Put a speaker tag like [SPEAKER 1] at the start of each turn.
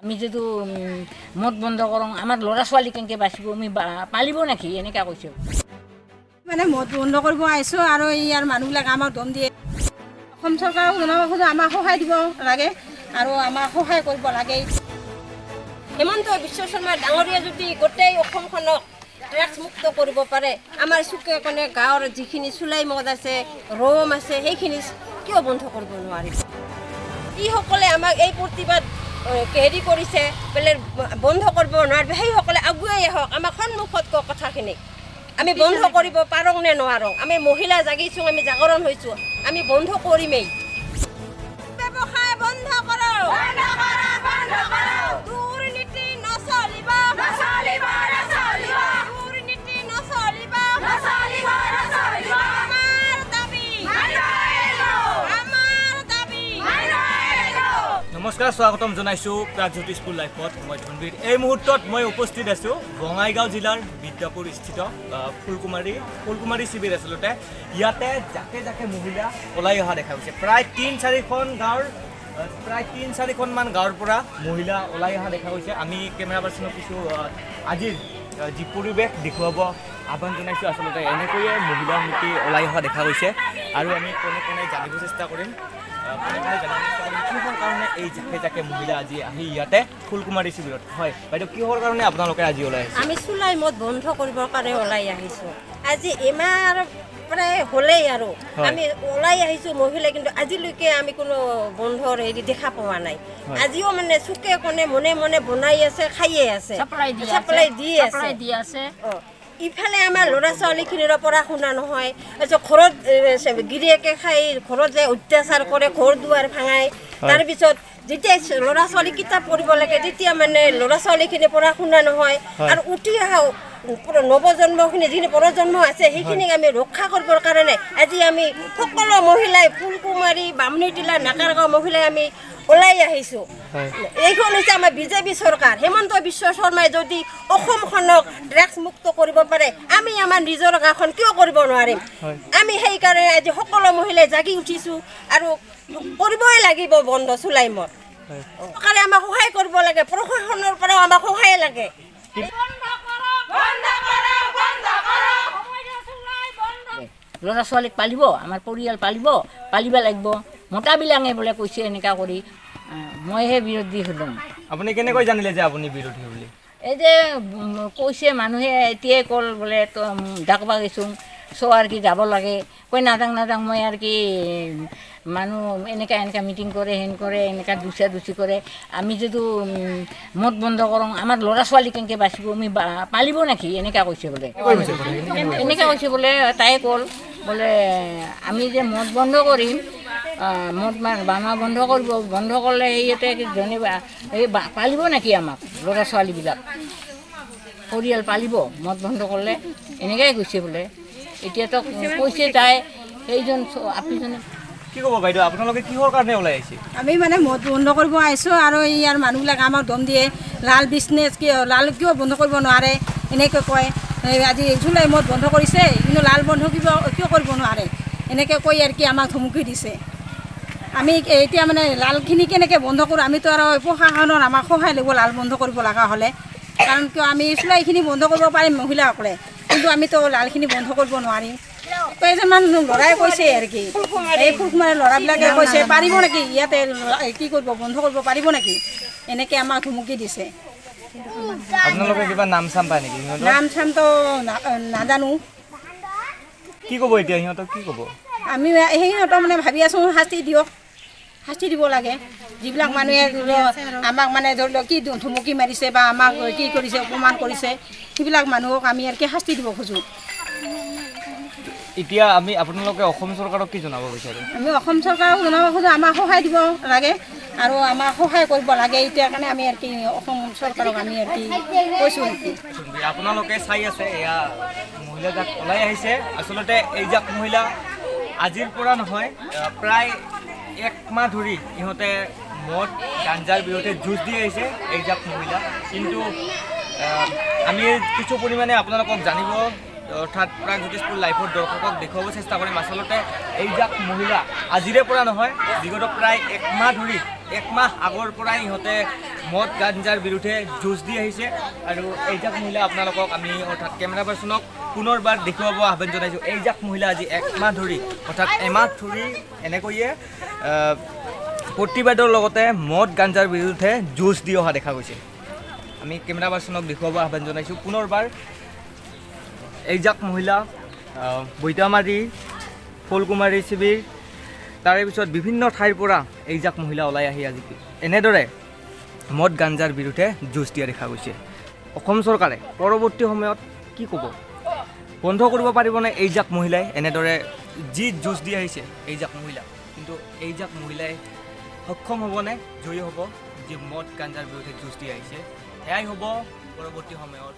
[SPEAKER 1] আমি যিটো মদ বন্ধ কৰোঁ, আমাৰ ল'ৰা ছোৱালী কেনেকৈ বাচিব? আমি পালিব নেকি, এনেকুৱা কৈছোঁ।
[SPEAKER 2] মানে মদ বন্ধ কৰিব আহিছোঁ আৰু ইয়াৰ মানুহবিলাক আমাক দম দিয়ে। অসম চৰকাৰক জনাব খোজোঁ, আমাক সহায় দিব লাগে আৰু আমাক সহায় কৰিব লাগে।
[SPEAKER 3] হিমন্ত বিশ্ব শৰ্মা ডাঙৰীয়া যদি গোটেই অসমখনক ড্ৰাগছ মুক্ত কৰিব পাৰে, আমাৰ চুকে কোণে গাঁৱৰ যিখিনি চুলাই মদ আছে, ৰম আছে, সেইখিনি কিয় বন্ধ কৰিব নোৱাৰিব? যিসকলে আমাক এই প্ৰতিবাদ হেৰি কৰিছে বোলে বন্ধ কৰিব নোৱাৰিব, সেইসকলে আগুৱাই আহক, আমাক সন্মুখত কওক কথাখিনি। আমি বন্ধ কৰিব পাৰোঁ নে নোৱাৰোঁ? আমি মহিলা জাগিছোঁ, আমি জাগৰণ হৈছোঁ, আমি বন্ধ কৰিমেই। ব্যৱসায় বন্ধ কৰক, দুৰ্নীতি নচলিব, দুৰ্নীতি নচলিব। আমাৰ দাবী, আমাৰ দাবী।
[SPEAKER 4] নমস্কাৰ, স্বাগতম জনাইছোঁ প্ৰাগজ্যোতিষপুৰ লাইফত। মই ধনবীৰ। এই মুহূৰ্তত মই উপস্থিত আছোঁ বঙাইগাঁও জিলাৰ বিদ্যাপুৰ স্থিত ফুলকুমাৰী শিবিৰ। আচলতে ইয়াতে জাকে জাকে মহিলা ওলাই অহা দেখা গৈছে। প্ৰায় তিনি চাৰিখনমান গাঁৱৰ পৰা মহিলা ওলাই অহা দেখা গৈছে। আমি কেমেৰা পাৰ্চনক কিছু আজিৰ যি পৰিৱেশ দেখুৱাব আহ্বান জনাইছোঁ। আচলতে এনেকৈয়ে মহিলা সমিতি ওলাই অহা দেখা গৈছে আৰু আমি কোনে কোনে জানিব চেষ্টা কৰিম, কোনে কোনে জানিব চেষ্টা কৰিম কিহৰ কাৰণে এই জাকে জাকে মহিলা আজি আহি ইয়াতে ফুলকুমাৰী শিবিৰত। হয় বাইদেউ, কিহৰ কাৰণে আপোনালোকে আজি ওলাই আহিছে?
[SPEAKER 3] আমি চুলাই মদ বন্ধ কৰিবৰ কাৰণে ওলাই আহিছোঁ। আজি ইমাৰ প্ৰায় হ'লেই আৰু আমি ওলাই আহিছোঁ মহিলা, কিন্তু আজিলৈকে আমি কোনো বন্ধৰ হেৰি দেখা পোৱা নাই। আজিও মানে চুকে কোণে মনে মনে বনাই আছে, খায়ে আছে,
[SPEAKER 1] চাপ্লাই দি আছে।
[SPEAKER 3] চাপ্লাই দি আছে।
[SPEAKER 1] চাপ্লাই দি আছে।
[SPEAKER 3] ইফালে আমাৰ ল'ৰা ছোৱালীখিনিৰো পঢ়া শুনা নহয়। তাৰপিছত ঘৰত গিৰিয়েকে খাই ঘৰত যে অত্যাচাৰ কৰে, ঘৰ দুৱাৰ ভাঙায়। তাৰপিছত যেতিয়া ল'ৰা ছোৱালী কিতাপ পঢ়িব লাগে, তেতিয়া মানে ল'ৰা ছোৱালীখিনি পঢ়া শুনা নহয়। আৰু উঠি অহা নৱজন্মখিনি, যিখিনি প্ৰজন্ম আছে, সেইখিনিক আমি ৰক্ষা কৰিবৰ কাৰণে আজি আমি সকলো মহিলাই ফুলকুমাৰী, বামুণীটিলা, নাকাৰগাঁও মহিলাই আমি ওলাই আহিছোঁ। এইখন হৈছে আমাৰ বিজেপি চৰকাৰ। হিমন্ত বিশ্ব শৰ্মাই যদি অসমখনক ড্ৰাগছ মুক্ত কৰিব পাৰে, আমি আমাৰ নিজৰ গাঁওখন কিয় কৰিব নোৱাৰিম? আমি সেইকাৰণে আজি সকলো মহিলাই জাগি উঠিছোঁ আৰু কৰিবই লাগিব বন্ধ চুলাই মদ। চৰকাৰে আমাক সহায় কৰিব লাগে, প্ৰশাসনৰ পৰাও আমাক সহায় লাগে।
[SPEAKER 1] ল'ৰা ছোৱালীক পালিব, আমাৰ পৰিয়াল পালিব, পালিব লাগিব। মতাবিলাঙে বোলে কৈছে এনেকুৱা কৰি, মইহে বিৰোধী হ'লোঁ।
[SPEAKER 4] আপুনি কেনেকৈ জানিলে যে আপুনি বিৰোধী বুলি?
[SPEAKER 1] এই যে কৈছে মানুহে, এতিয়াই কল বোলে ডাকবা গৈছোঁ, চ' আৰু কি যাব লাগে। কৈ নাযাং নাযাং মই আৰু কি মানুহ এনেকা এনেকা মিটিং কৰে, হেন কৰে, এনেকা দুচা দুচি কৰে। আমি যিটো মদ বন্ধ কৰোঁ, আমাৰ ল'ৰা ছোৱালী কেনেকৈ বাচিব? আমি পালিব নেকি, এনেকা কৈছে বোলে। এনেকা কৈছে বোলে, তাই কল বোলে আমি যে মদ বন্ধ কৰিম, মদ বানোৱা বন্ধ কৰিব, বন্ধ কৰিলে ইয়াতে জনে এই পালিব নেকি আমাক? ল'ৰা ছোৱালীবিলাক, পৰিয়াল পালিব মদ বন্ধ কৰিলে? এনেকাই কৈছে বোলে। এতিয়াতো কৈছে তাই সেইজন আপিজনে।
[SPEAKER 4] কি ক'ব বাইদেউ, আপোনালোকে কিহৰ কাৰণে ওলাই আহিছে?
[SPEAKER 2] আমি মানে মদ বন্ধ কৰিব আহিছোঁ আৰু ইয়াৰ মানুহবিলাক আমাক দম দিয়ে। লাল বিজনেছ কিয়, লাল কিয় বন্ধ কৰিব নোৱাৰে, এনেকৈ কয়। এই আজি জুলাই মদ বন্ধ কৰিছে, কিন্তু লাল বন্ধ কিয় কিয় কৰিব নোৱাৰে, এনেকৈ কৈ আৰু কি আমাক ধমকি দিছে। আমি এতিয়া মানে লালখিনি কেনেকৈ বন্ধ কৰোঁ? আমিতো আৰু প্ৰশাসনৰ আমাক সহায় লাগিব লাল বন্ধ কৰিব লগা হ'লে। কাৰণ কিয়, আমি চুলাইখিনি বন্ধ কৰিব পাৰিম মহিলাসকলে, কিন্তু আমিতো লালখিনি বন্ধ কৰিব নোৱাৰিম। কেইজনমান ল'ৰাই কৈছে আৰু কি, এই ফুলকুমাৰীৰ ল'ৰাবিলাকে কৈছে, পাৰিব নেকি ইয়াতে কি কৰিব, বন্ধ কৰিব পাৰিব নেকি, এনেকৈ আমাক ধমকি দিছে।
[SPEAKER 4] আপোনালোকে কিবা নাম চাম পায় নেকি সিহঁতৰ?
[SPEAKER 2] নাম চামতো নাজানো।
[SPEAKER 4] কি ক'ব এতিয়া সিহঁতক, কি ক'ব?
[SPEAKER 2] আমি সিহঁতৰ মানে ভাবি আছোঁ, শাস্তি দিয়ক, শাস্তি দিব লাগে। যিবিলাক মানুহে ধৰি লওক আমাক মানে ধৰি লওক কি ধমকি মাৰিছে বা আমাক কি কৰিছে, অপমান কৰিছে, সেইবিলাক মানুহক আমি আৰু কি শাস্তি দিব খোজোঁ।
[SPEAKER 4] এতিয়া আমি আপোনালোকে অসম চৰকাৰক কি জনাব বিচাৰে?
[SPEAKER 2] আমি অসম চৰকাৰক জনাব খোজোঁ, আমাক সহায় দিব লাগে আৰু আমাক সহায় কৰিব লাগে। এতিয়া কাৰণে আমি আৰু কি অসম চৰকাৰক আমি আৰু কি কৈছোঁ আৰু কি।
[SPEAKER 4] আপোনালোকে চাই আছে, এয়া মহিলা জাক ওলাই আহিছে। আচলতে এই জাক মহিলা আজিৰ পৰা নহয়, প্ৰায় এক মাহ ধৰি ইহঁতে মদ গাঞ্জাৰ বিৰুদ্ধে যুঁজ দি আহিছে এই জাক মহিলা। কিন্তু আমি কিছু পৰিমাণে আপোনালোকক জানিব, অৰ্থাৎ প্ৰাগজ্যোতিষপুৰ লাইফৰ দৰ্শকক দেখুৱাব চেষ্টা কৰিম। আচলতে এই জাক মহিলা আজিৰে পৰা নহয়, বিগত প্ৰায় এক মাহ ধৰি, এক মাহ আগৰ পৰাই ইহঁতে মদ গাঞ্জাৰ বিৰুদ্ধে যুঁজ দি আহিছে। আৰু এইজাক মহিলা আপোনালোকক আমি অৰ্থাৎ কেমেৰা পাৰ্চনক পুনৰবাৰ দেখুৱাব আহ্বান জনাইছোঁ। এইজাক মহিলা আজি একমাহ ধৰি, অৰ্থাৎ এমাহ ধৰি এনেকৈয়ে প্ৰতিবাদৰ লগতে মদ গাঞ্জাৰ বিৰুদ্ধে যুঁজ দি অহা দেখা গৈছে। আমি কেমেৰা পাৰ্চনক দেখুৱাব আহ্বান জনাইছোঁ পুনৰবাৰ। এইজাক মহিলা বৈতামাৰী, ফুলকুমাৰী শিবিৰ, তাৰে পিছত বিভিন্ন ঠাইৰ পৰা এইজাক মহিলা ওলাই আহি আজি এনেদৰে মদ গাঞ্জাৰ বিৰুদ্ধে যুঁজ দিয়া দেখা গৈছে। অসম চৰকাৰে পৰৱৰ্তী সময়ত কি ক'ব? বন্ধ কৰিব পাৰিবনে এইজাক মহিলাই এনেদৰে যি যুঁজ দি আহিছে এইজাক মহিলা? কিন্তু এইজাক মহিলাই সক্ষম হ'বনে, জয়ী হ'ব, যি মদ গাঞ্জাৰ বিৰুদ্ধে যুঁজ দি আহিছে? সেয়াই হ'ব পৰৱৰ্তী সময়ত।